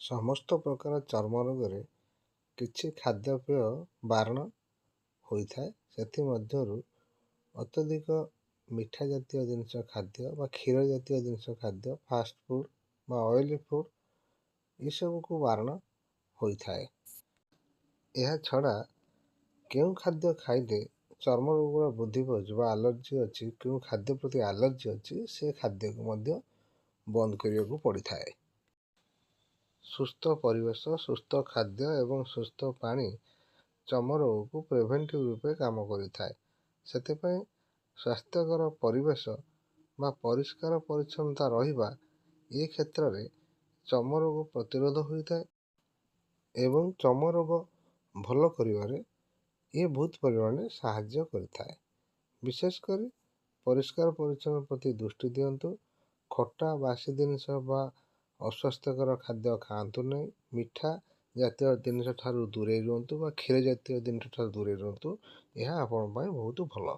ସମସ୍ତ ପ୍ରକାର ଚର୍ମ ରୋଗରେ କିଛି ଖାଦ୍ୟପେୟ ବାରଣ ହୋଇଥାଏ। ସେଥିମଧ୍ୟରୁ ଅତ୍ୟଧିକ ମିଠା ଜାତୀୟ ଜିନିଷ ଖାଦ୍ୟ ବା କ୍ଷୀର ଜାତୀୟ ଜିନିଷ ଖାଦ୍ୟ, ଫାଷ୍ଟଫୁଡ଼୍ ବା ଅଏଲି ଫୁଡ଼୍, ଏସବୁକୁ ବାରଣ ହୋଇଥାଏ। ଏହା ଛଡ଼ା କେଉଁ ଖାଦ୍ୟ ଖାଇଲେ ଚର୍ମ ରୋଗ ବୃଦ୍ଧି ପାଉଛି ବା ଆଲର୍ଜି ଅଛି, କେଉଁ ଖାଦ୍ୟ ପ୍ରତି ଆଲର୍ଜି ଅଛି, ସେ ଖାଦ୍ୟକୁ ମଧ୍ୟ ବନ୍ଦ କରିବାକୁ ପଡ଼ିଥାଏ। ସୁସ୍ଥ ପରିବେଶ, ସୁସ୍ଥ ଖାଦ୍ୟ ଏବଂ ସୁସ୍ଥ ପାଣି ଚର୍ମ ରୋଗକୁ ପ୍ରିଭେଣ୍ଟିଭ୍ ରୂପେ କାମ କରିଥାଏ। ସେଥିପାଇଁ ସ୍ୱାସ୍ଥ୍ୟକର ପରିବେଶ ବା ପରିଷ୍କାର ପରିଚ୍ଛନ୍ନତା ରହିବା ଏ କ୍ଷେତ୍ରରେ ଚର୍ମ ରୋଗ ପ୍ରତିରୋଧ ହୋଇଥାଏ ଏବଂ ଚର୍ମ ରୋଗ ଭଲ କରିବାରେ ଇଏ ବହୁତ ପରିମାଣରେ ସାହାଯ୍ୟ କରିଥାଏ। ବିଶେଷ କରି ପରିଷ୍କାର ପରିଚ୍ଛନ୍ନ ପ୍ରତି ଦୃଷ୍ଟି ଦିଅନ୍ତୁ। ଖଟା, ବାସି ଜିନିଷ ବା ଅସ୍ୱାସ୍ଥ୍ୟକର ଖାଦ୍ୟ ଖାଆନ୍ତୁ ନାହିଁ। ମିଠା ଜାତୀୟ ଜିନିଷ ଠାରୁ ଦୂରେଇ ରୁହନ୍ତୁ ବା କ୍ଷୀର ଜାତୀୟ ଜିନିଷ ଠାରୁ ଦୂରେଇ ରୁହନ୍ତୁ। ଏହା ଆପଣଙ୍କ ପାଇଁ ବହୁତ ଭଲ।